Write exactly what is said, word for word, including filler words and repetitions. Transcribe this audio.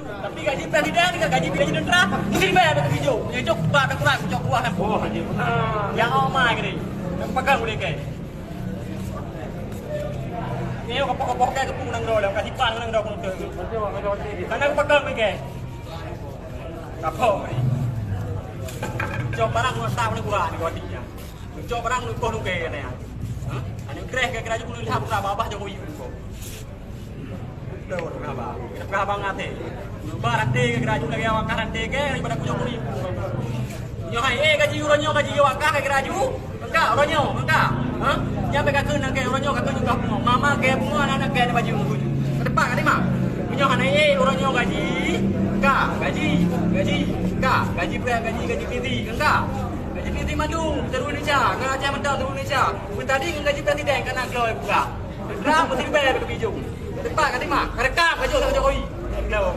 Tapi gaji presiden dengan gaji, gaji tentera mesti dibayar bak bijou. Nyoe cok bak kurang, cok buah kan. Oh, haji. Ya Allah, gede. Pegang boleh ke? Nyoe kapok-kapok ke, kepung nang dua, kasih pan nang dua pun tu. Karena aku pegang boleh ke? Kapok ni. Cok barang mau tak boleh kurang ni kau dia. Cok barang lu koh lu ke ni. Ha? Ani kreh ke kerajaan lu lihat buka babah Jokowi. Betul, kenapa? Kenapa abang ate? Ubah rantai ke kerajaan lagi awak rantai ke daripada kunyong kuning. Nyoe hai, eh, gaji uroe nyoe gaji awak kah ke kerajaan? Enggak, uroe nyoe, enggak. Ha? Nyoe pe kakun nang ke uroe nyoe kakun juga bungo. Mama ke bungo anak-anak ke ada baju. Ke depan kali mah. Nyoe hana, eh, uroe nyoe gaji. Enggak, gaji, gaji. Enggak, gaji pria, gaji, gaji piti. Enggak. Gaji piti mandum seluruh Indonesia. Enggak aja mentang seluruh Indonesia. Pun tadi dengan gaji presiden kena keluar buka. Dah mesti bayar ke bijou. Tempat kat Timah, rekam kat Jokowi.